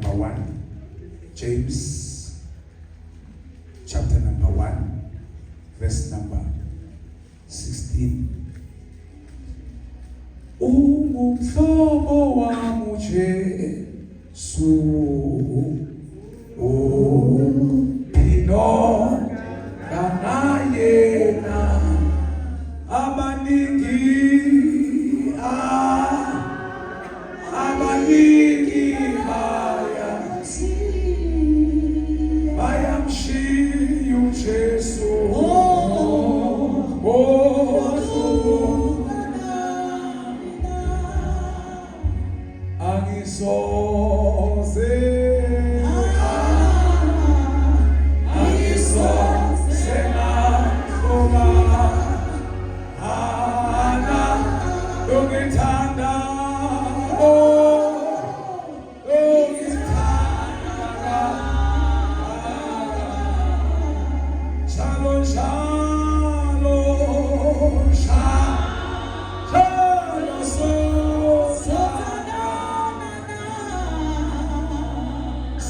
number 1. James chapter number 1 verse number 16. Ungumhlobo wami uJesu, uphino kanayena abaningi, abaningi bayamshiya uJesu. Oh, angisoze, angisoze ngahluka ana ungithanda, oh, ungithanda njalo njalo, njalo so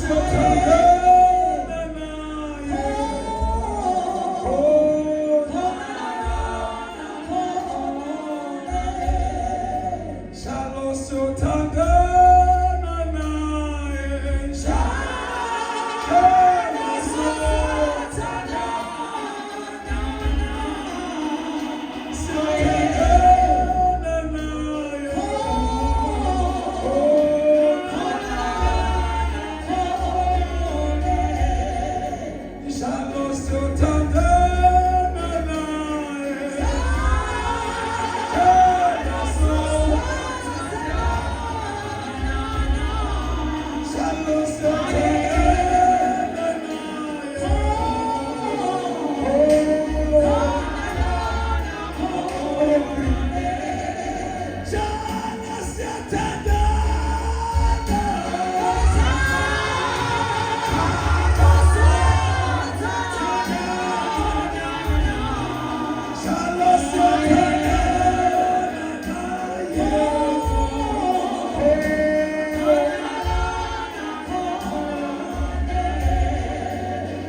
siyothandana naye. Oh, njalo siyothandana naye, njalo siyothandana, siyothandana naye. Oh, njalo siyothandana naye, njalo siyothandana naye. Oh, njalo siyothandana. Njalo siyothandana naye. Njalo siyothandana naye. Njalo siyothandana naye. Njalo siyothandana.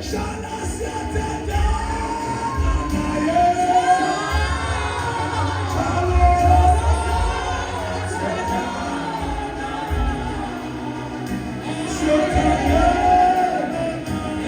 Njalo siyothandana naye. Njalo siyothandana. Siyothandana naye.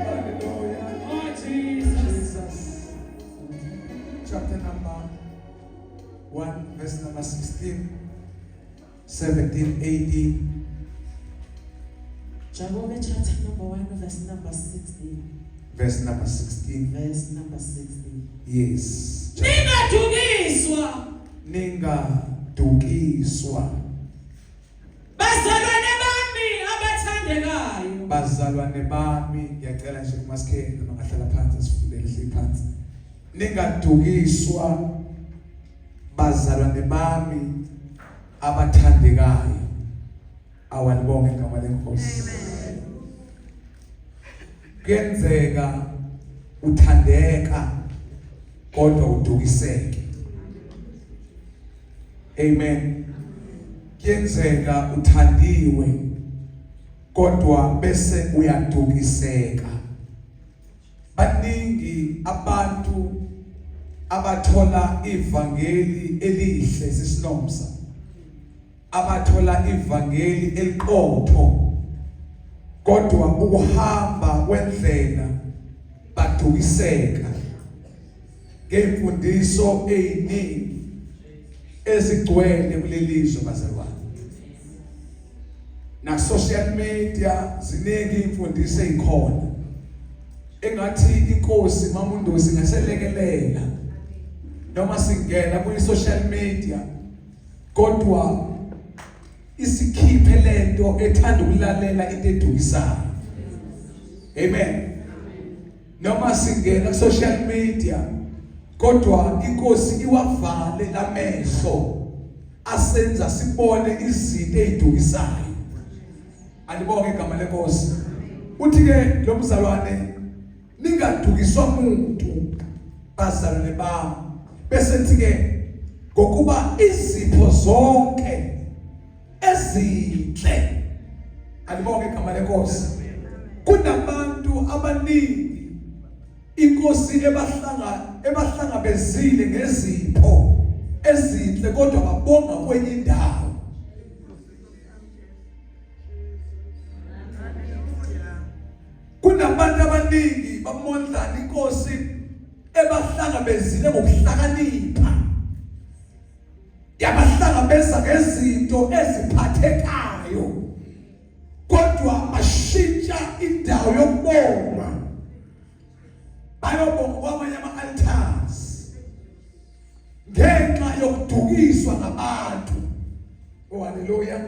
Hallelujah. Oh, Jesus. Jesus. Chapter number 1, verse number 16, 17, 18. Jakobe chapter number 1 verse number 16. Verse number 16. Verse number 16. Yes. Ningadukiswa. Ningadukiswa. Bazalwane bami abathandekayo. Bazalwane bami, ngiyacela nje kumasikhe noma ngahlala phansi, sifundele hle phansi. Ningadukiswa, bazalwane bami abathandekayo. Awalibonge igama leNkosi. Kuyenzeka uthandeka kodwa udukiseke. Amen. Kuyenzeka uthandiwe kodwa bese uyadukiseka. Baningi abantu abathola ivangeli elihle, sisinomsa, abathola ivangeli eliqotho, kodwa ukuhamba kwendlela badukiseka. Ngeimfundiso eziningi ezigcwele kulelizwe bazalwane. Na social media ziningi imfundiso ezikhona. Engathi inkosi mamundosi ngaselekelela noma singena kwi social media kodwa isikhiphe lento ethanda ukulalela into edukisayo. Amen. Noma singena ku social media kodwa inkosi iwavale lamehlo asenza sibone izinto ezidukisayo. Alibonge igama lenkosi. Uthi ke lo mzalwane ningadukiswa umuntu bazalwane bami. Bese thi ke ngokuba izipho zonke ezinhle alibonge igama lenkosi. Kunabantu abaningi inkosi ebahlanga ebahlangabezile ngezipho ezinhle kodwa babonga kwenye indawo. Kunabantu abaningi bamondlana inkosi ebahlangabezile ngokuhlakanipha yabahlangabeza ngezinto eziphathekayo kodwa bashintsha indawo yokubonga bayobonga kwamanye ama-altars ngenxa yokudukiswa ngabantu. Oh haleluya.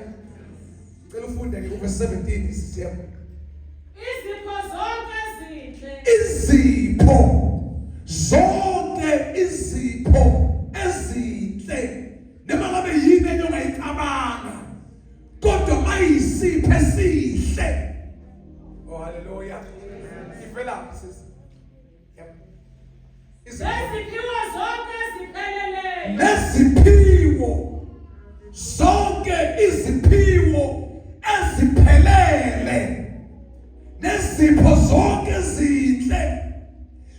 Cela ufunde ke uverse 17 sisiyabo. Izipho zonke ezinhle. Izipho zonke izipho ezinhle noma ngabe yini enye ongayicabanga kodwa mayisipho esihle. Oh haleluya. Ivela sisi. Neziphiwo zonke ezipheleleyo. Neziphiwo zonke iziphiwo eziphelele. Nezipho zonke ezinhle.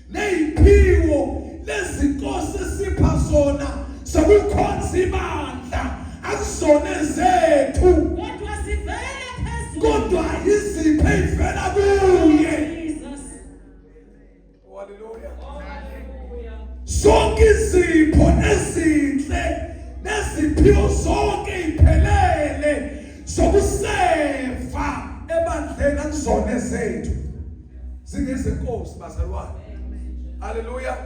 Neziphiwo lezinkosi esipha zona sokukhonza ibandla akuzona ezethu. Kodwa sivela phezulu. Kodwa izipho ezivela kuye. Oh, haleluya. Zonke izipho ezinhle neziphiwo zonke iphelele zokuseva ebandleni akuzona ezethu. Zingezenkosi bazalwane. Haleluya.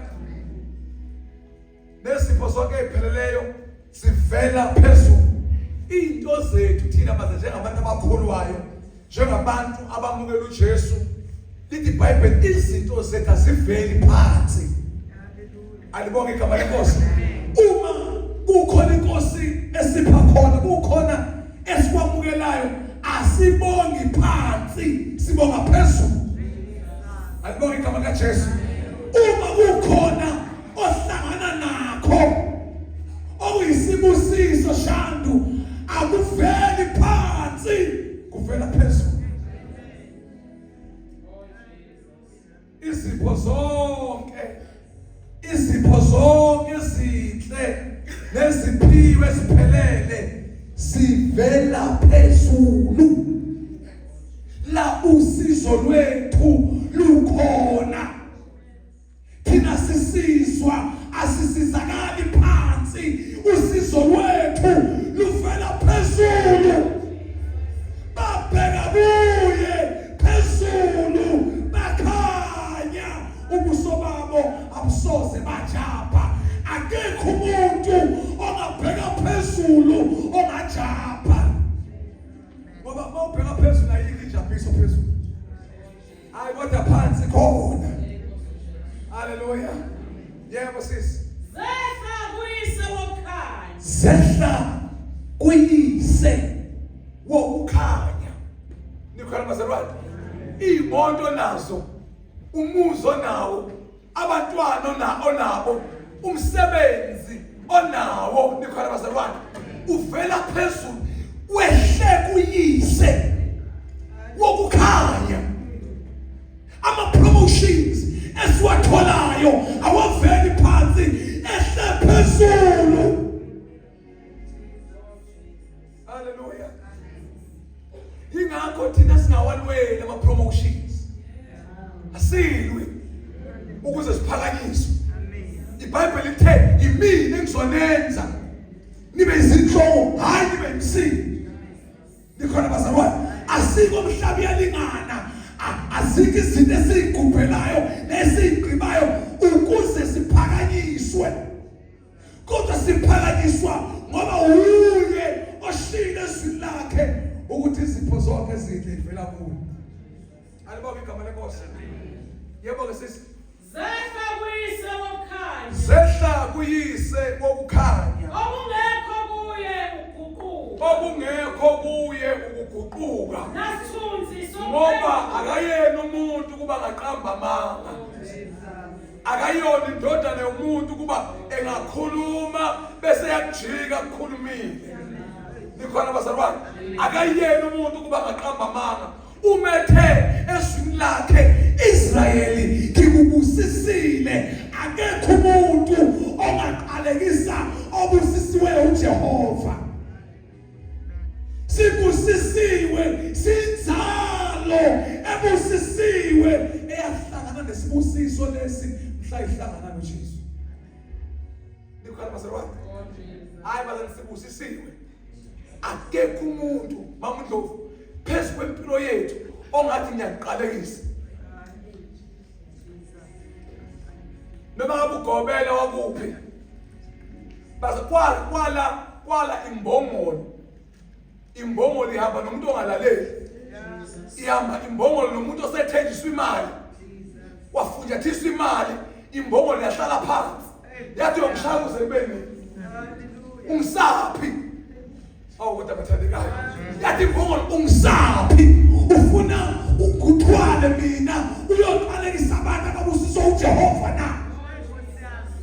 Nezipho zonke ezipheleleyo zivela phezulu. Into zethu thina baze njengabantu abakholwayo, njengabantu abamukela uJesu, lithi iBhayibheli izinto zethu aziveli phansi. Alibonge igama lenkosi. Uma kukhona inkosi esipha khona, kukhona esikwamukelayo, asibongi phansi, sibonga phezulu. Alibonge igama kaJesu. Uma kukhona ohlangana nakho okuyisibusiso shandu akuveli phansi kuvela phezulu izipho zonke izipho zonke ezinhle neziphiwe eziphelele sivela phezulu la usizo lwethu lukhona Thina sisizwa asisizakali phansi, usizo lwethu luvela phezulu. Babheka kuye phezulu bakhanya ubuso babo abusoze bajabha. Akekho umuntu ongabheka phezulu ongajabha. Ngoba uma ubheka phezulu ayikho injabhiso phezulu. Hayi kodwa phansi khona. Haleluya. Yebo sisi. Zehla kuyise wokukhanya. Zehla kuyise wokukhanya. Nikhona bazalwane. Iy'moto nazo, umuzi onawo, abantwana onabo, umsebenzi onawo, nikhona bazalwane. Uvela phezulu wehle kuyise wokukhanya. Ama promotions esiwatholayo awaveli phansi ehle phezulu. Hallelujah. Ingakho thina singawalweli ama promotions. Asilwi ukuze siphakanyiswe. Ngizonenza nibe izinhloko, hayi nibe imsini. Nikhona bazalwane? Asiko umhlaba uyalingana. Azikho izinto esiyigubhelayo nesiyigqibayo ukuze siphakanyiswe. Kodwa siphakanyiswa ngoba uye oshilo ezwini lakhe ukuthi izipho zonke ezinhle ivela kuye. Alibonge igama lenkosi. Yebo ke sisi. Zehla kuyise wokukhanya. Zehla kuyise wokukhanya. Okungekho kuye ukuguquka. Okungekho kuye ukuguquka. Nasithunzi Ngoba akayena umuntu kuba ngaqamba amanga. Akayona indodana yomuntu kuba engakhuluma bese yakujika kukhulumile. Nikhona bazalwane? Akayena umuntu kuba ngaqamba amanga. Umethe ezwini lakhe Israyeli ngikubusisile akekho umuntu ongaqalekisa obusisiwe uJehova sibusisiwe sinzalo ebusisiwe eyahlangana nesibusiso lesi mhla ihlangana noJesu Nikhona bazalwane? Hayi bazalwane sibusisiwe. Akekho umuntu mama uNdlovu phezu kwempilo yethu ongathi ngiyaqalekisa. Noma ngabe ugobela wakuphi. Baze kwala kwala kwala imbongolo. Imbongolo ihamba nomuntu ongalaleli. Ihamba imbongolo nomuntu osethenjiswa imali. Wafunjathiswa imali, imbongolo yahlala phansi. Yathi yongishaya kuze kube nini? Ungisaphi? Awu kodwa bathandekayo. Yathi imbongolo ungisaphi? Ufuna ukuthwale mina uyoqalekisa abantu ababusiswa uJehova na?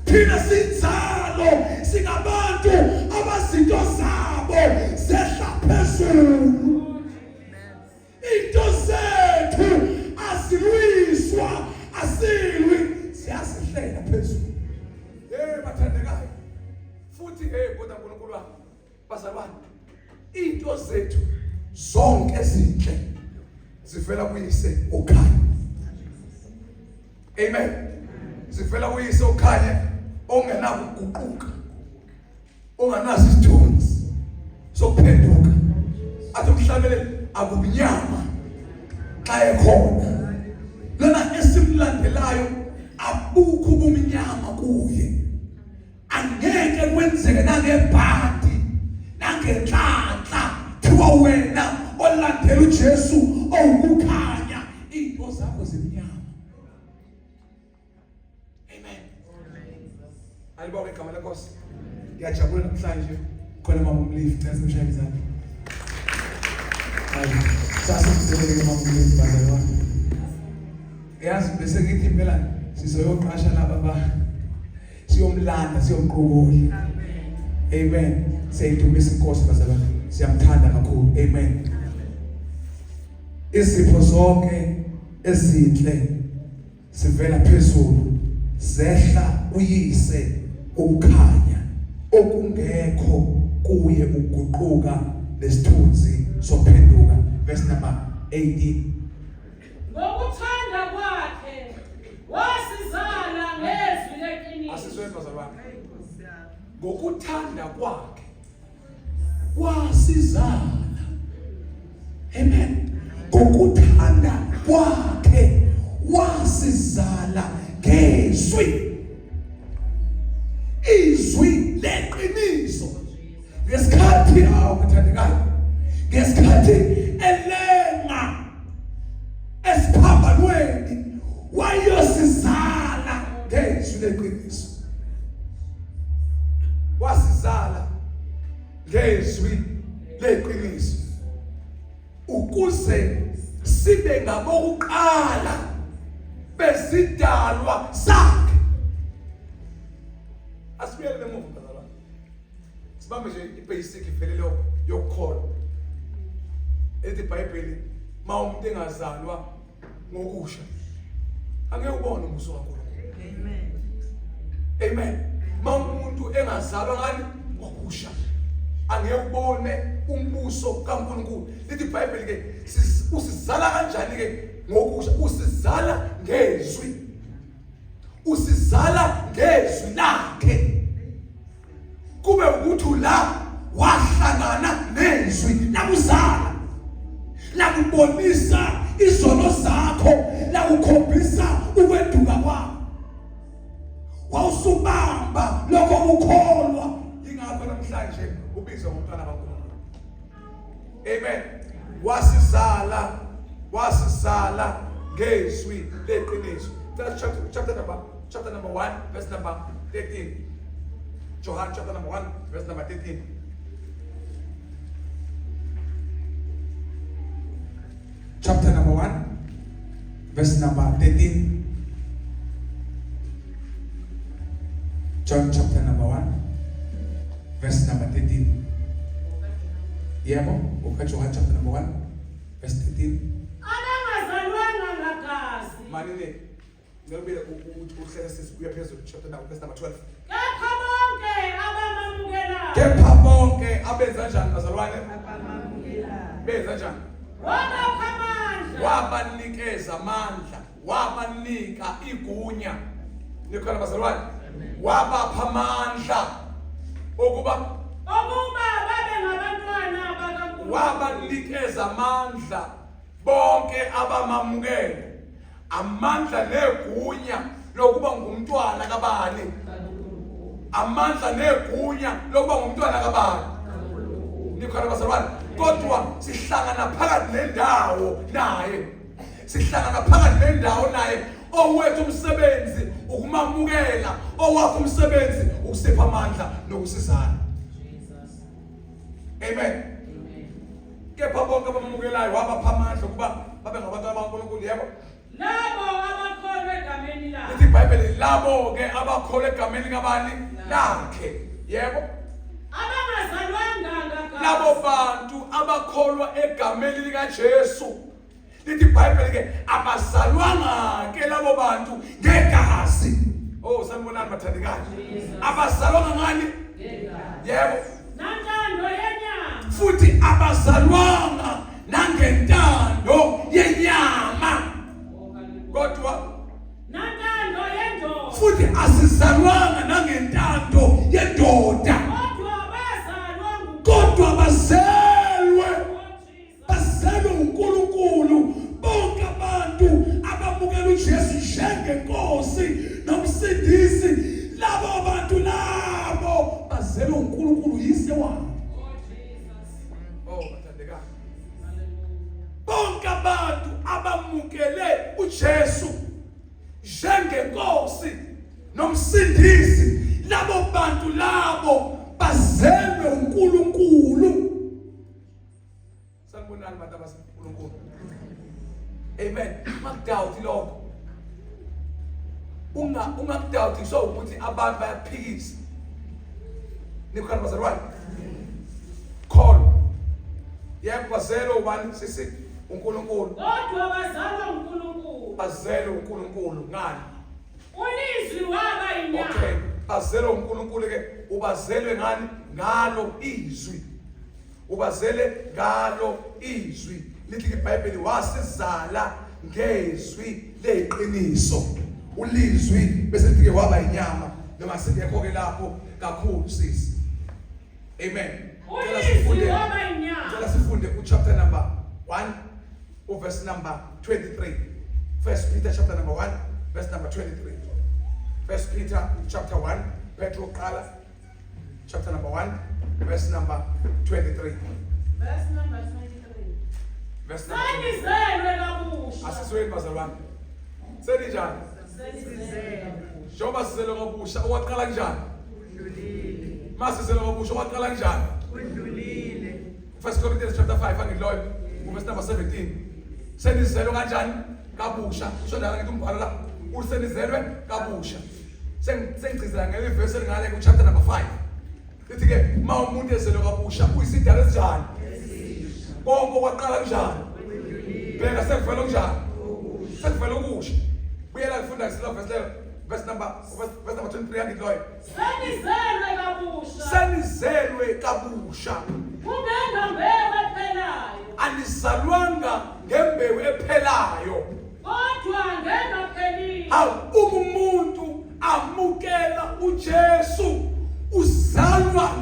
Thina sinzalo singabantu abazinto zabo zehla phezulu. Into zethu azilwiswa, asilwi, siyazihlela phezulu. Hey bathandekayo. Futhi hey kodwa uNkulunkulu wami bazalwane into zethu zonke ezinhle zivela kuyise okhanya. Amen. Zivela kuyise okhanya ongenakuguquka. Onganaso isithunzi sokuphenduka. Athi umhlabeleli akumnyama xa ekhona. Lona esimlandelayo abukho ubumnyama kuye. Angeke kwenzeke nangebhadi nangenhlanhla thiwa wena olandela uJesu owukukhanya into zakho zimnyama. Amen. Alibonge igama lenkosi. Ngiyajabula namhlanje khona mama umlifi cela simshayele izandla. Hayi, sasizele ke mama umlifi bazalwane. Yazi bese ngithi impela sizoyoqasha laba ba siyomlanda siyomqukula. Amen. Siyayidumisa inkosi bazalwane. Siyamthanda kakhulu. Amen. Izipho zonke ezinhle sivela phezulu zehla kuyise ukukhanya okungekho kuye ukuguquka nesithunzi sophenduka verse number 18 Ngokuthanda kwakhe wasizala ngezwi leqiniso. Asizweni bazalwane. Ngokuthanda kwakhe wasizala. Amen. Ngokuthanda kwakhe wasizala ngezwi. Izwi leqiniso. Ngesikhathi awu mthandekayo. Ngesikhathi elenga esiphambanweni wayosizala ngezwi leqiniso. Wasizala ngezwi leqiniso ukuze sibe ngabokuqala bezidalwa sakhe. Asibuyele emuva bazalwane, sibambe nje ibasic ivelele yokukholwa ethi iBhayibheli uma umuntu engazalwa ngokusha angeke ubone umbuso kaNkulunkulu. Amen. Amen. Uma umuntu engazalwa ngani ngokusha angeke ubone umbuso kaNkulunkulu. Lithi iBhayibheli ke usizala kanjani ke ngokusha? Usizala ngezwi. Usizala ngezwi lakhe. Kube ukuthi la wahlangana nezwi lakuzala, lakubonisa izono zakho, lakukhombisa ukweduka kwakho, wawusubamba lokho ukukholwa. Yingakho namhlanje ubizwa ngomntwana kaNkulunkulu. Amen. Wasizala, wasizala ngezwi leqiniso. Chapter number 1 verse number 13. John chapter number 1 verse number 13. Chapter number 1 verse number 13. John chapter number 1 verse number 13. Yebo, ukaJohn chapter number 1 verse 13. Abangazalwanga ngagazi. Manini ngicela ukuthi uhlele sisi uye phezulu, chapter number, verse number 12. Kepha bonke abamamukelayo. Kepha bonke abenza kanjani, bazalwane? Benza kanjani? Wabapha amandla. Wabanikeza amandla, wabanika igunya. Nikhona, bazalwane? Wabapha amandla okuba Okuba babe ngabantwana bakaNkulunkulu. Wabanikeza amandla bonke abamamukele, amandla negunya lokuba ngumntwana kabani? Amandla negunya lokuba ngumntwana kabani? Nikhona, bazalwane? Kodwa sihlangana phakathi nendawo naye, sihlangana phakathi nendawo naye. Owethu umsebenzi ukumamukela, owakho umsebenzi ukusipha amandla nokusizana. Amen. Kepha bonke abamamukelayo wabapha amandla ukuba babe ngabantwana bakaNkulunkulu. Yebo. Labo abakholwa egameni lakhe. Lithi iBhayibheli, labo-ke abakholwa egameni kabani? Lakhe. Yebo. Abangazalwanga ngagazi. Labo bantu abakholwa egameni likaJesu, lithi iBhayibheli ke, abazalwanga ke labo bantu ngegazi. Oh, sanibonani, bathandekayo. Abazalwanga ngani? Yebo. Nantando yenyama. Futhi abazalwanga nangentando yenyama, kodwa Nantando yendoda. Futhi asizalwanga nangentando yendoda. Kodwa bazalwa Kodwa bazelwe Oh, Jesus. bazelwe uNkulunkulu. Bonke abantu abamukela uJesu njengenkosi nomsindisi, labo bantu labo bazelwe uNkulunkulu, yise wabo. Oh, Jesus. Oh, bathandekayo, bonke abantu abamukele uJesu njengenkosi nomsindisi, labo bantu labo bazelwe uNkulunkulu. Sanibonani, bantu abaseNkulunkulu. Amen. Ungakudoubt lokho, ungakudoubt. So ukuthi abantu bayaphikisa, nikhona, bazalwane? Kholwa. Yebo, bazelwe ubani, sisi? UNkulunkulu. Kodwa bazalwa uNkulunkulu. Bazelwe uNkulunkulu ngani? Ulizwi waba inyama. Okay, bazelwe uNkulunkulu ke, ubazelwe ngani? Ngalo izwi. Ubazele ngalo izwi. Lithi iBhayibheli, wasizala ngezwi leqiniso. Ulizwi bese lithi ke waba inyama, noma singekho ke lapho kakhulu, sisi. Amen. Cela Ulizwi sifunde. waba inyama. Cela sifunde uchapter number 1 uverse number 23. First Peter chapter number 1 verse number 23. First Peter chapter 1, Petro qala, chapter number 1 verse number 23. Verse number 23. Verse number 23. Senizelwe kabusha. Asizweni, bazalwane. Seninjani? Senizelwe kabusha. Njengoba sizelwe kabusha, okwaqala kanjani? Masizelwe kabusha, okwaqala kanjani? First Corinthians chapter 5, angiloyo, verse number 17. Senizelwe kanjani? Kabusha. Usho njalo ngithi umbhalo la. Usenizelwe kabusha. Sengigcizela ngale verse elingale ku chapter number 5. Lithi ke uma umuntu ezelwe kabusha uyisidalo esinjani? Konke okwaqala kanjani? Bheka, sekuvela kunjani? Sekuvela okusha. Buyela kufunda kusila verse leyo. Verse number 23, angithi loyo. Senizelwe kabusha. Senizelwe kabusha. Kungengambewu ephelayo. Anizalwanga ngembewu ephelayo. Kodwa ngengapheliyo. Hawu, uma umuntu amukela uJesu, uzalwa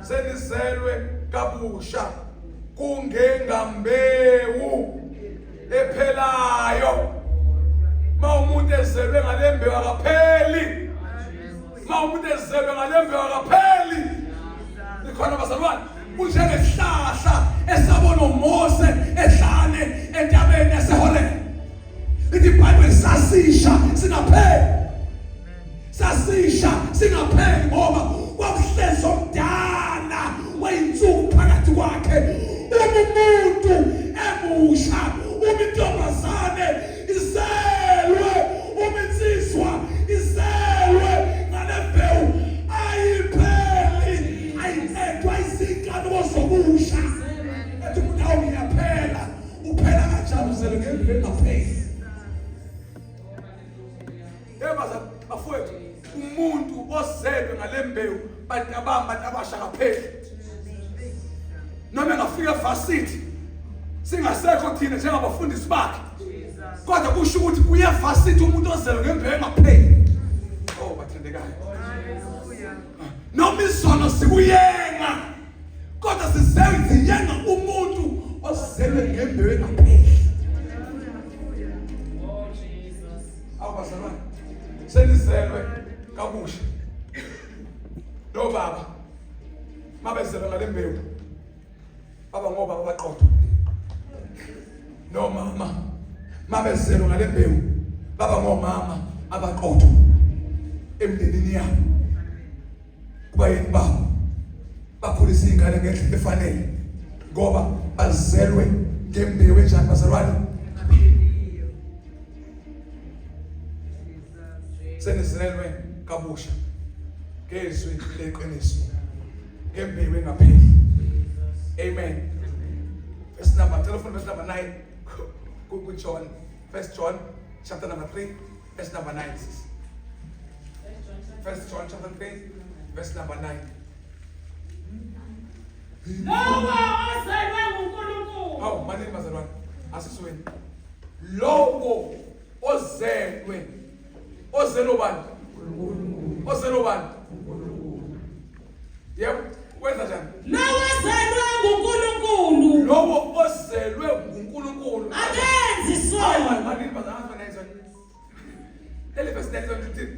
Senizelwe kabusha kungengambewu ephelayo. Ma umuntu ezelwe ngalembewu akapheli. Ma umuntu ezelwe ngalembewu akapheli. Nikhona bazalwane? Kunjengesihlahla esabona uMose ehlane entabeni yaseHoreb. Lithi iBhayibheli sasisha singapheli. Sasisha singapheli ngoba kwakuhlezi omdala weyinsuku phakathi kwakhe. Uma umuntu emusha, uma intombazane izelwe, uma insizwa izelwe ngale mbewu ayipheli, ayiqedwa izinkanuko zobusha. Ethi umuntu awu ngiyaphela, uphela kanjani uzelwe ngembewu engapheli? Yebo bafowethu, umuntu ozelwe ngale mbewu bantabami bantu abasha kapheli. Noma engafika evasithi singasekho thina njengabafundisi bakhe. Kodwa kusho ukuthi uye evasithi umuntu ozelwe ngembewu engapheli. Oh bathandekayo. Noma izono sikuyenga kodwa sizenza umuntu ozelwe ngembewu engapheli. Awu bazalwane, senizelwe kabusha. Lo baba mabezelwe ngale mbewu baba ngoba abaqotho. No mama mabezelwe ngale mbewu baba ngomama abaqotho emndenini yabo. Kuba yini babo bakhulisa iy'ngane ngendlela efanele ngoba bazelwe ngembewu enjani bazalwane? Senizelwe kabusha ngezwi leqiniso ngembewu engapheli. Amen. Verse number, cela ufunda verse number 9 ku John, First John chapter number 3 verse number 9 sis. First John chapter 3 verse number 9. Lowo ozelwe nguNkulunkulu. Hawu manini bazalwane, asizweni. Lowo ozelwe ozelwe ubani? Ozelwe ubani? Yebo, wenza njani? Lowo ozelwe nguNkulunkulu. Lowo ozelwe nguNkulunkulu. Akenzi sono. Manini bazalwane, asizweni. Leli verse leli lithini?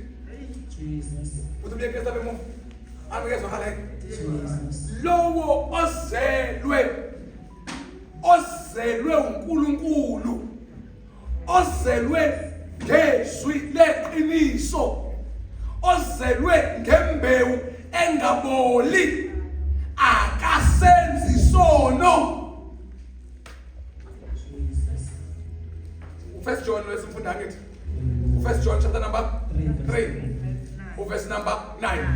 Jesus. Uthi umyekeza bemuva. Amikezwakala yini? Jesus. Lowo ozelwe ozelwe uNkulunkulu ozelwe ngezwi leqiniso ozelwe ngembewu engaboli akasenzi sono. First John wesimfunda angithi First John chapter number 3 uverse number 9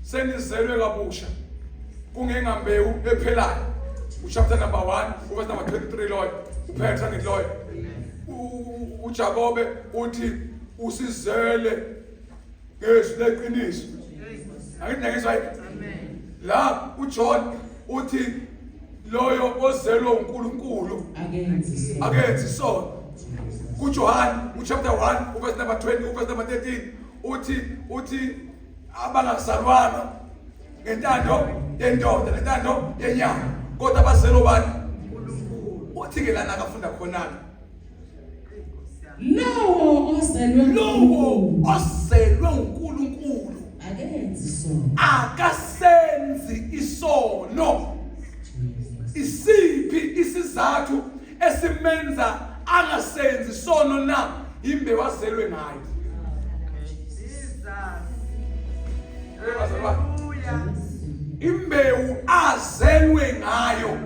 senizelwe kabusha kungengambewu ephelayo uchapter number 1 uverse number 23 loyo uPetra ngithi loyo uJakobe uthi usizele ngezwi leqiniso angithi niyangizwa yini la uJohn uthi loyo ozelwe uNkulunkulu akenzi akenzi sono kuJohn uchapter 1 uverse number 20 uverse number 13 uthi uthi abangazalwana ngentando yendoda nentando yenyama kodwa bazelwe bani uthi ke lana akafunda khona Lowo ozelwe lowo ozelwe uNkulunkulu akenzi sono. Akasenzi isono. Isiphi isizathu esimenza angasenzi isono na? Imbewu azelwe ngayo. Imbewu azelwe ngayo.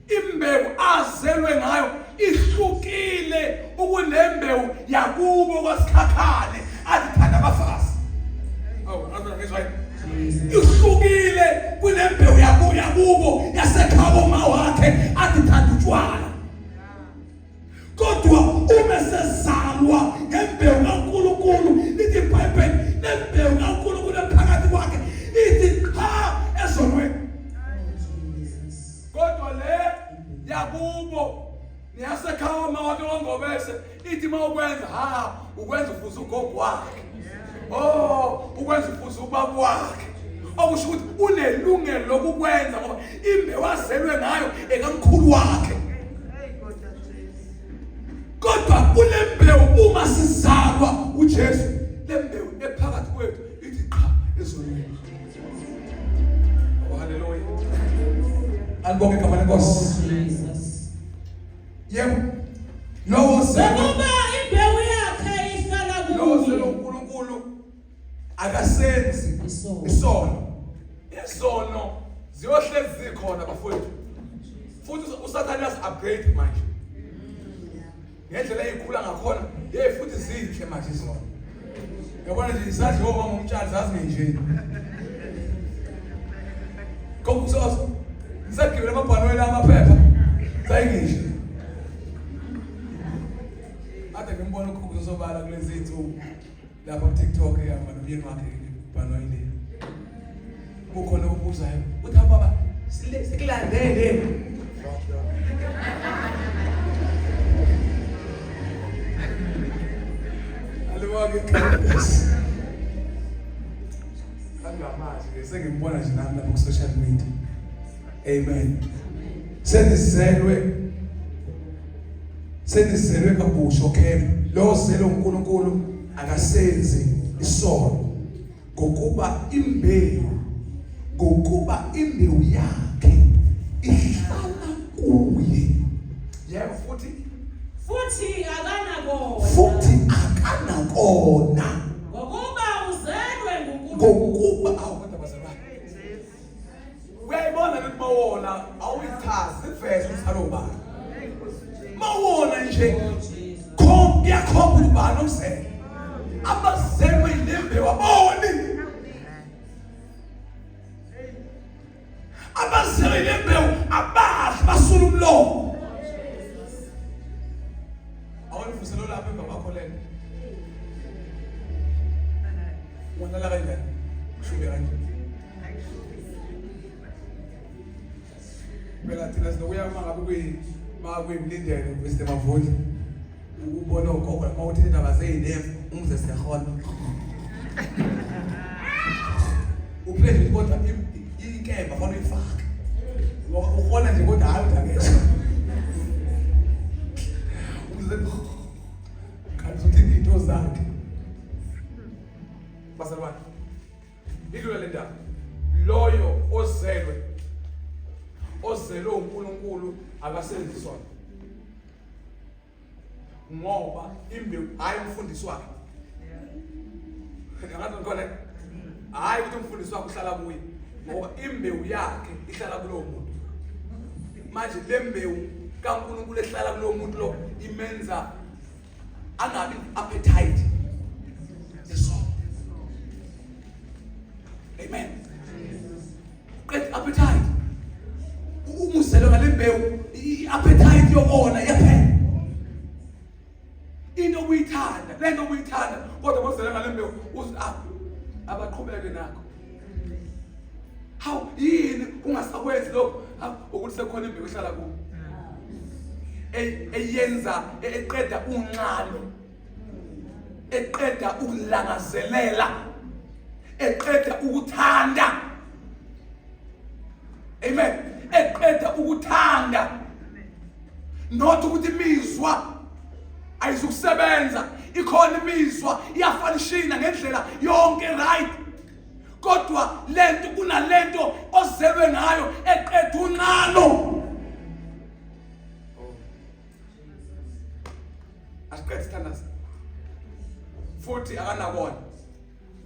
Imbewu azelwe ngayo ihlukile ukunembewu yakubo kwasikhakhane athanda abafazi. Awu, ngaze ngizwa yini? Ihlukile kunembewu yakubo yakubo yasekhabo ma wakhe athanda utshwala. Kodwa uma sezalwa ngembewu kaNkulunkulu, lithi iBhayibheli nembewu kaNkulunkulu ephakathi kwakhe ithi qha ezonweni. Kodwa le yakubo neyasekhaya uma wakhe wangobese ithi uma ukwenza ha ukwenza ufuze ugogo wakhe. Oh, ukwenza ufuze ubaba wakhe. Okusho ukuthi unelungelo lokukwenza ngoba imbewu azelwe ngayo ekamkhulu wakhe. Kodwa kule mbewu uma sizalwa uJesu, le mbewu ephakathi kwethu ithi qha ezonweni. Oh, haleluya. Alibonge igama lenkosi. Jesus. Yebo. Lowo zelwe Ngokuba imbewu yakhe ihlala lowo zelwe kuye. uNkulunkulu akasenzi Isono. isono. Izono ziyohlezi zikhona bafowethu. Futhi uSathane uyasi upgrade manje. Ngendlela eyikhula ngakhona, hey futhi zinhle manje izono. Yabona nje isadliwa ubaba umtshali zazingenje. Kokusoso. Ngisagibele amabhanoyi amaphepha. Sayingisho. Ade ngimbona ukhukhu sobala kulezi insuku lapha ku TikTok ehamba nomyeni wakhe ibhanoyi le. Kukhona okubuzayo. Uthi baba sikulandele. Alibonge igama. Angamazi ke sengimbona nje nami lapha ku social media. Amen. Senizelwe senizelwe kabusha okay. Lo zelo uNkulunkulu akasenzi isono ngokuba imbewu ngokuba imbewu yakhe ihlala kuye. Yebo futhi Futhi akanakona. futhi akanakona Ngokuba uzelwe nguNkulunkulu. ngokuba awu kodwa bazalwane uyayibona ukuthi mawona awuyichazi iveze ukuthi alobani mawona nje Oh Jesus. khomba iyakhomba ukuthi ubani omzele abazelwe yilembewu aboni abazelwe yilembewu abadli basula umlomo awulivuselo lapho emva kwakho lento wonala kanjani kushube kanje phela thina sinokuya uma ngabe kuyi uma kuyimlindelo Mr Mavundla ubona ugogo lapha uthi indaba zeyinefu umuze siyahola uphile nje kodwa inkemba fanele uyifake uhola nje kodwa hayi udakesha umuze kanti uthi into zakhe bazalwane ilula le ndaba loyo ozelwe ozelwe uNkulunkulu akasenzi sona ngoba imbewu hayi umfundisi wakhe angazi ngikhona hayi ukuthi umfundisi wakhe uhlala kuye ngoba imbewu yakhe ihlala kulowo muntu manje le mbewu kaNkulunkulu ehlala kulowo muntu lo imenza angabi appetite yesono amen qeda appetite umuzelo ngale mbewu i-appetite yokona iyaphela into obuyithanda le nto obuyithanda kodwa mozela ngale mbewu uthi ah abaqhubeke nakho hawu yini ungasakwenzi lokho ukuthi sekukhona imbewu ehlala kuwo eyenza eqeda unxalo eqeda ukulangazelela eqeda ukuthanda amen eqeda ukuthanda not ukuthi imizwa ayizukusebenza ikhona imizwa iyafanishina ngendlela yonke right kodwa lento kunalento ozelwe ngayo eqeda unxano asiqede sithandaze futhi akanakona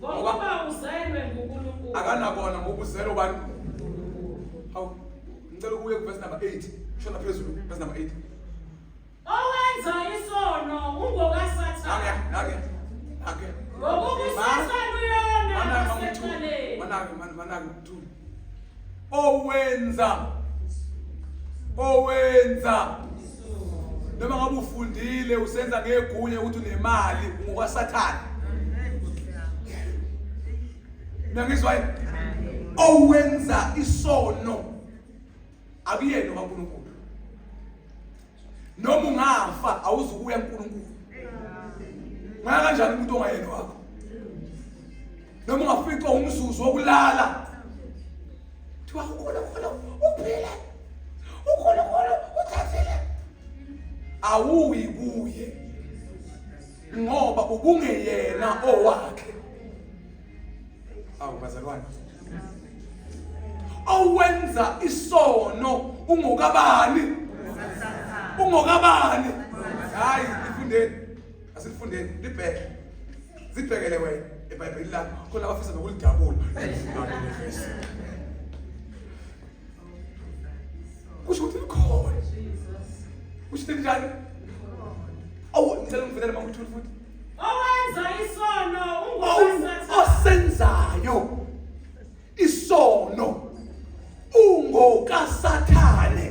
Ngokuba uzelwe nguNkulunkulu. Akanakona ngoba uzelwe ubani? Hawu, ngicela ukuye kuverse number 8. Shona phezulu, verse number 8. Owenza isono ungokaSathane. Nange, nange. Nange. Ngokuba uSathane uyona Manake mamthuli. asekuqaleni. Manake, manake mthuli. Owenza owenza noma ngabe ufundile usenza ngegunya ukuthi unemali ungokwaSathane. Niyangizwa yini? Owenza isono akuyena okaNkulunkulu. Noma ungafa awuzukuya kuNkulunkulu. Ngaya kanjani umuntu ongayena wakho? Noma ungaficwa umzuzu wokulala. Kuthiwa uNkulunkulu uphile. uNkulunkulu uthathile. Awuyi kuye ngoba ubungeyena owakhe. Awu bazalwane. Owenza isono ungokabani? Ungokabani? Hayi ifundeni. Asifundeni libheke. Zibhekele wena eBhayibhelini lakho khona abafisa nokulidabula. Levesi. Kusho ukuthi likhona. Kusho ukuthi njani? Awu ngicela ungivulele uma uthule futhi. Owenza isono ungokaSathane. Osenzayo isono ungokaSathane.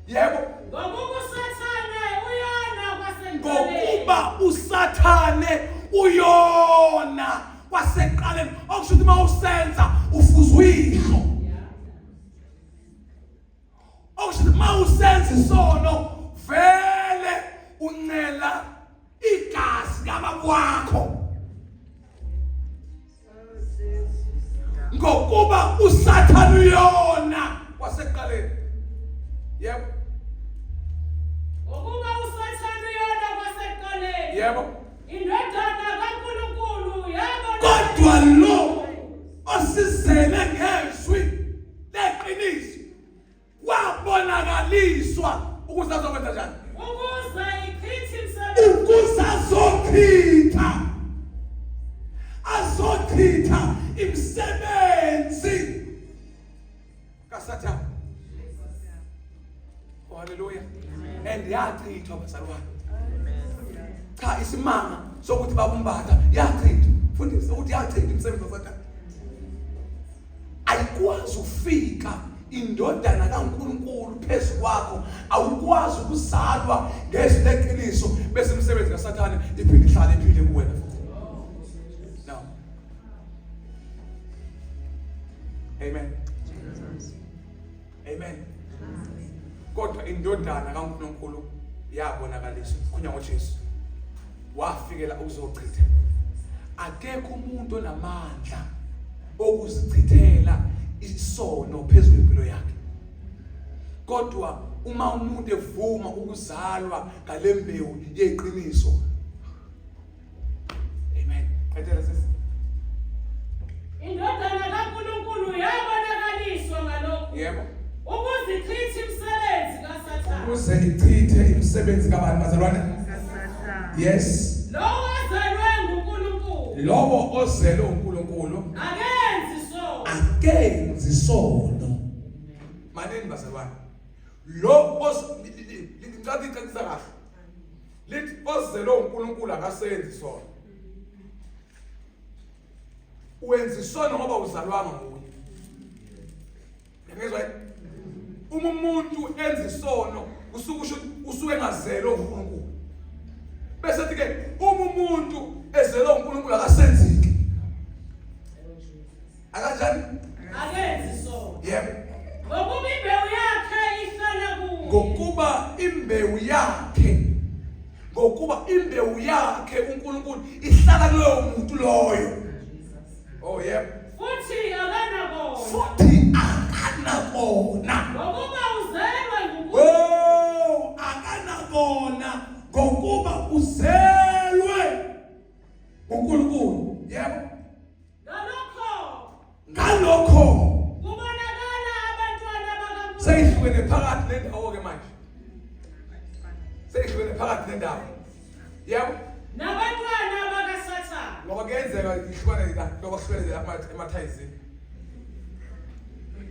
Yebo. Ngokuba uSathane uyona kwasekuqaleni. Ngokuba uSathane uyona kwasekuqaleni okusho ukuthi uma usenza ufuza uyihlo. Okusho ukuthi uma usenza isono vele uncela igazi kababa wakho. Ngokuba uSathane uyona kwasekuqaleni. Yebo. Ngokuba uSathane uyona kwasekuqaleni. Yebo. Indodana kaNkulunkulu yabona. Kodwa lo osizele ngezwi leqiniso wabonakaliswa ukuze azokwenza njani? Ukuze ichithe imisebenzi. Ukuze azochitha azochitha imisebenzi kaSathane. Oh, haleluya. And yachithwa bazalwane. Cha isimanga sokuthi babumbatha yachithwa. Fundisa ukuthi yachithwa imisebenzi kaSathane. Ayikwazi ukufika indodana kaNkuluNkulu phezu kwakho awukwazi ukuzalwa ngezwi leqiniso bese imisebenzi kaSathane iphinde ihlale iphile kuwena futhi. No. Amen. Amen. Kodwa indodana kaNkuluNkulu yabonakaliswa khona ngoJesu. Wafikela ukuzochitha. Akekho umuntu onamandla okuzichithela isono phezulu kwempilo yakhe. Kodwa uma umuntu evuma ukuzalwa ngalembewu yeqiniso Amen. Qedela sisi. Indodana kaNkulunkulu yabonakaliswa ngalokhu. Yebo. Ukuze ichithe imisebenzi kaSathane. Ukuze ichithe imisebenzi kabani bazalwane? Yes. Lowo ozelwe nguNkulunkulu. Lowo ozelwe uNkulunkulu akenzi sono. Akenzi sono. Manini bazalwane. Lo os ngicela icacisa kahle. Lithi ozelwe uNkulunkulu akasenzi isono. Wenza isono ngoba uzalwanga nguye. Ngizwa uma umuntu enza isono usuke usho usuke engazelwe uNkulunkulu. Bese thi ke uma umuntu ezelwe uNkulunkulu akasenziki. Akanjani? Akenzi isono. Yebo. Ngokuba imbewu yakhe ihlala kuye. Ngokuba imbewu yakhe ngokuba imbewu yakhe uNkulunkulu ihlala kuloyo muntu loyo. Oh yebo. Futhi akanakona. Futhi akanakona. Ngokuba uzelwe nguNkulunkulu. Oh, akanakona ngokuba uzelwe uNkulunkulu. Yebo. Ngalokho ngalokho kubonakala abantwana bakaNkulunkulu. Seyihlukene phakathi nendawo ke manje. Seyihlukene phakathi nendawo. Yebo. Nabantwana bakaSathane. Ngoba kuyenzeka ihlukane la, ngoba kuhlukene la emathayizini.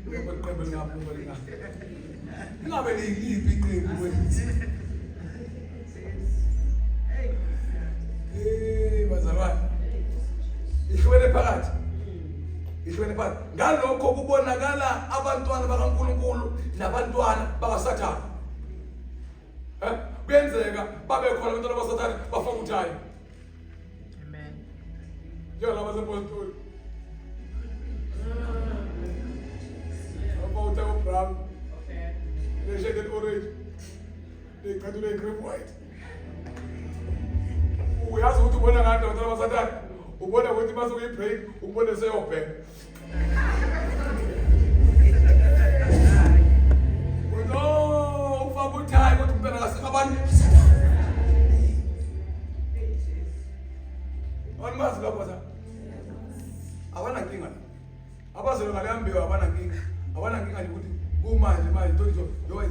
Ngoba iqembu lingaphuma linga. Ingabe liyiphi iqembu kwethu? Eh bazalwane. Ihlukene phakathi. Ihlukene phakathi. Ngalokho kubonakala abantwana bakaNkuluNkulu nabantwana bakaSathane. Eh kuyenzeka babe khona abantwana bakaSathane bafaka uthayi. Amen. Njengalaba sepostoli. Bafaka uthayi obrown. Okay. Neshade orange. Ney'cathulo ey'cream white. Uyazi ukuthi ubona ngani abantwana basathane? Ubona ukuthi mase kuyi-break, umbone seyobheka. kabani? Awumazi lokho za? Abanankinga la. Abazelwe ngaleya mbewu abanankinga. Abanankinga nje ukuthi kumanje manje thothi njengoba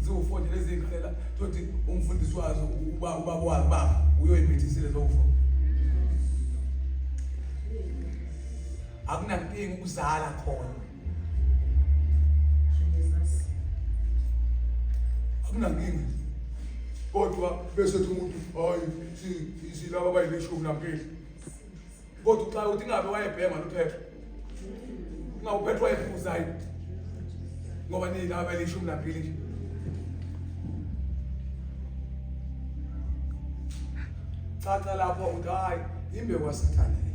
ziwu-four nje lezi iy'ngane la thothi umfundisi wazo uba ubaba wazo baba uyoyimithisile zowu-four. Akunankinga ukuzala khona. Akunankinga. Kodwa bese ethi umuntu hayi silaba abayilishumi nambili. Kodwa uxaka ukuthi ingabe wayebhema lo Petro. Ingabe uPetro wayephuza yini? Ngoba nilaba abayilishumi nambili nje. Caca lapho uthi hayi imbewu kaSathane le.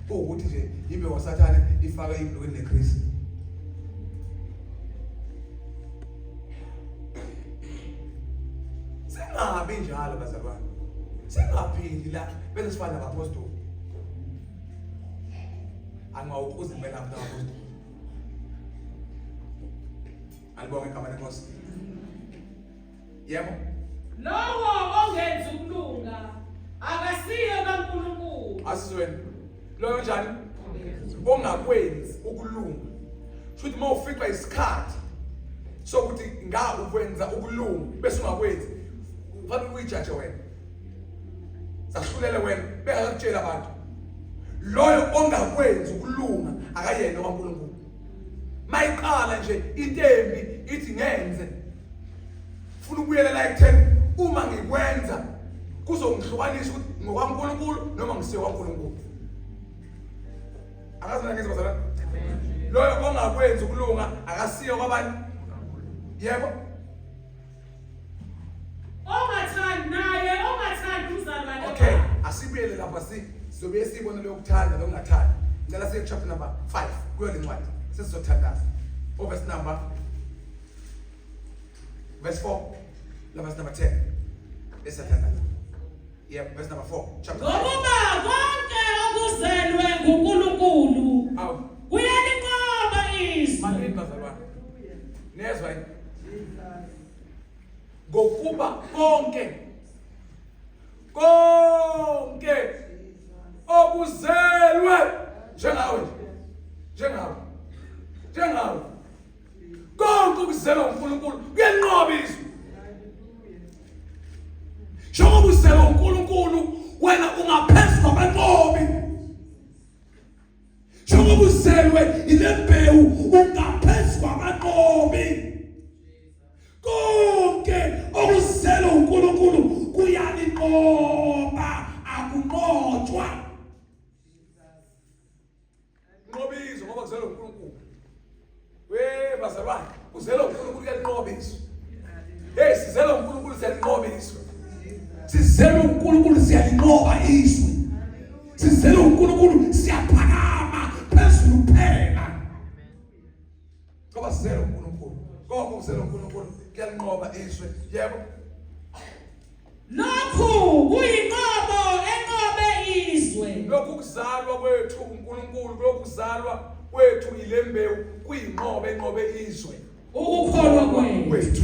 Kuwukuthi nje imbewu kaSathane ifaka ibhulukwe neChris. Singabi njalo bazalwane. Singaphili la bese sifana nabapostoli. Angawukhuzi impela abantu abapostoli. Alibonge igama lenkosi. Yebo. Lowo ongenzi ukulunga akasiye kaNkulunkulu. Asizweni. Loyo njani? Ongakwenzi ukulunga. Shuthi uma uficwa isikhathi sokuthi nga ukwenza ukulunga bese ungakwenzi ufanele uyijaje wena. Sahlulele wena bengakutshela abantu. Loyo ongakwenzi ukulunga akayena okaNkulunkulu. Mayiqala nje into embi ithi ngenze funa ukubuyela la ekutheni uma ngikwenza kuzongihlukanisa ukuthi ngokwaNkulunkulu noma ngisiye kwaNkulunkulu. Akazi mina ngizwa bazalwane. Loyo ongakwenzi ukulunga akasiyo kwabani? Yebo. Ongathandi naye ongathandi umzalwane. Okay, asibuyele lapha si sizobuye siyibone lokuthanda lokungathandi. Ngicela siye chapter number 5 kuyo le ncwadi. Sesizothandaza. Oh verse number verse 4 la verse number 10. Esathandaza. Yeah, verse number 4 chapter 5. Ngokuba konke okuzelwe nguNkulunkulu Awu, kuyalinqoba izwe. malini bazalwane. Niyezwa yini? Ngokuba konke konke okuzelwe njengawe nje njengawe njengawe konke okuzelwe uNkulunkulu kuyanqoba izwe njengoba uzelwe uNkulunkulu wena ungaphezu kwabanqobi njengoba uzelwe ile mbewu ungaphezu kwabanqobi konke okuzelwe uNkulunkulu kuyalinqoba akunqotshwa nqoba izwe ngoba kuzelwe uNkulunkulu we bazalwane kuzelwe uNkulunkulu kuyalinqoba izwe hey sizelwe uNkulunkulu siyalinqoba izwe sizelwe uNkulunkulu siyalinqoba izwe sizelwe uNkulunkulu siyaphakama phezulu kuphela ngoba sizelwe uNkulunkulu konke okuzelwe uNkulunkulu kuyalinqoba izwe yebo Lokhu kuyinqobo enqobe izwe. Lokhu kuzalwa kwethu uNkulunkulu lokhu kuzalwa kwethu ilembewu kuyinqobe enqobe izwe Ukukholwa kwethu. kwethu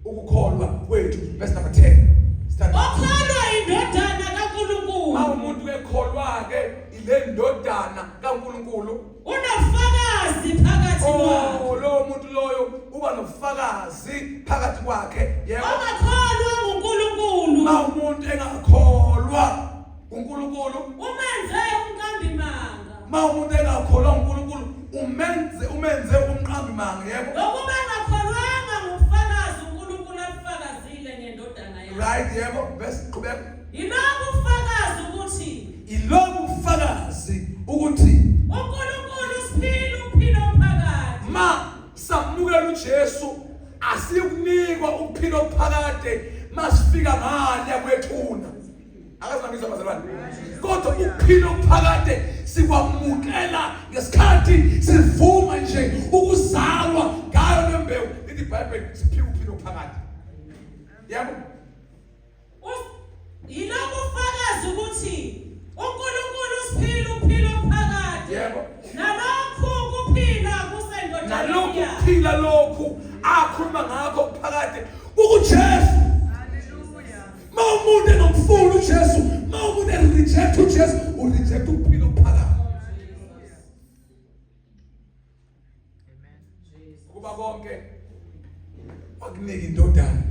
ukukholwa kwethu verse number 10 Stand up. Okholwa indodana kaNkulunkulu Uma umuntu ekholwa ke ile ndodana kaNkulunkulu unofakazi phakathi kwakhe. Oh lowo muntu loyo uba nobufakazi phakathi kwakhe yebo Ongakholwa nguNkulunkulu uma umuntu engakholwa uNkulunkulu umenze umqambimanga. uma umuntu engakholwa uNkulunkulu umenze umenze umqambi manga yebo Ngokuba engakholwanga ngufakazi uNkulunkulu abufakazile ngendodana yakhe. right yebo bese qhubeka Yilokhu ufakazi ukuthi ilobu bufakazi ukuthi uNkulunkulu usiphile ukuphila okuphakade. ma samukela uJesu asikunikwa ukuphila okuphakade masifika ngale kwethuna akazi ngizwa bazalwane kodwa ukuphila okuphakade sikwamukela ngesikhathi sivuma nje ukuzalwa ngayo lembewu lithi iBhayibheli siphiwe ukuphila okuphakade yebo Yilokhu ufakazi ukuthi uNkulunkulu usiphile ukuphila okuphakade. Yebo. Nalokhu kuphila kusendodaneni nalokhu yakhe. kuphila lokhu akhuluma ngakho phakade ukuJesu Ungamfuni uJesu, uma umuntu reject uJesu, u reject ukuphila okuphakade. Amen. Kuba konke wakunika indodana.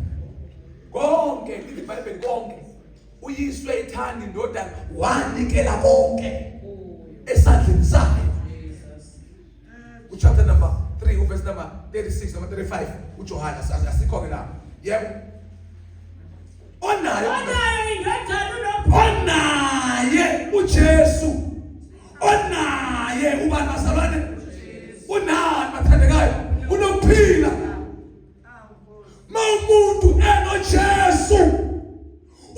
Konke lithi iBhayibheli konke. Uyiswe ithanda indodana wanikela konke esandleni sakhe. Uchapter number 3 uverse number 36 number 35 uJohane asikho ke lapho. Yebo. Onayo Onayo indodana unophila. onaye uJesu onaye ubani bazalwane unani bathandekayo unokuphila ma umuntu enoJesu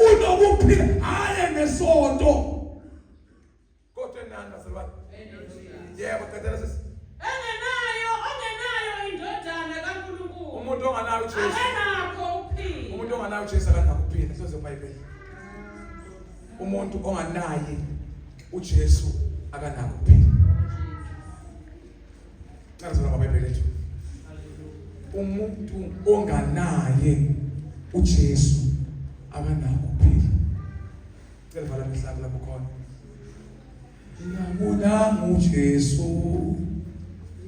unokuphila hayi ngesonto kodwa enani bazalwane yebo qedela sisi Engenayo, ongenayo indodana kaNkulunkulu. Umuntu onganayo uJesu Akanakho ukuphila. Umuntu onganayo uJesu akanakho ukuphila soze iBhayibheli. Umuntu onganaye uJesu akanakho ukuphila. Cela sona amaBhayibheli ethu. Umuntu onganaye uJesu akanakho ukuphila. Cela vala amehlo akho lapho khona. Ngiyakunanga uJesu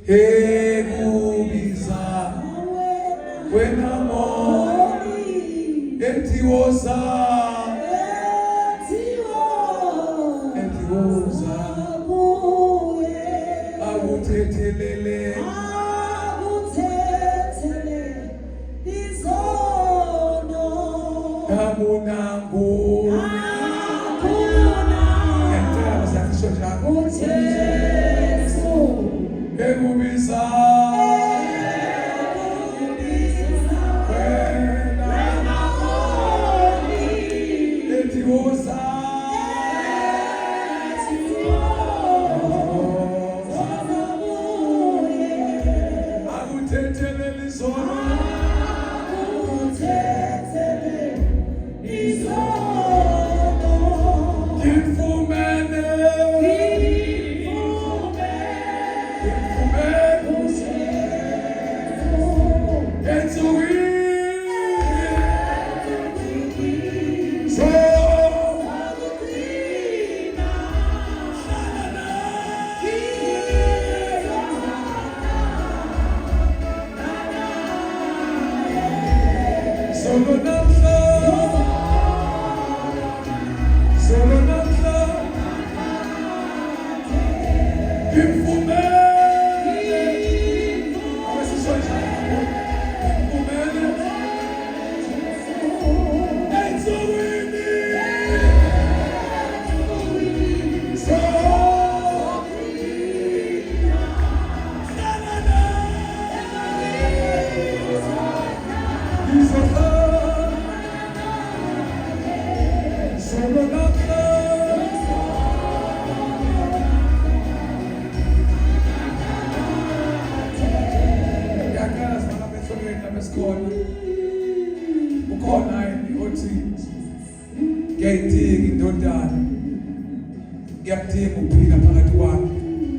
ekubiza wena moni ethi woza ethi woza akuthethelele Nangu Ngiyacela basiyafisho njalo. Ekubiza wena ethi woza akuthethelele izono ngimfumene ngimfumene ensukwini Solo namhla Solo namhla Ngimfumene Awesisho njalo Ngimfumene Ensukwini Ukhona yini othi ngiyayidinga indodana ngiyakudinga ukuphila phakathi kwami.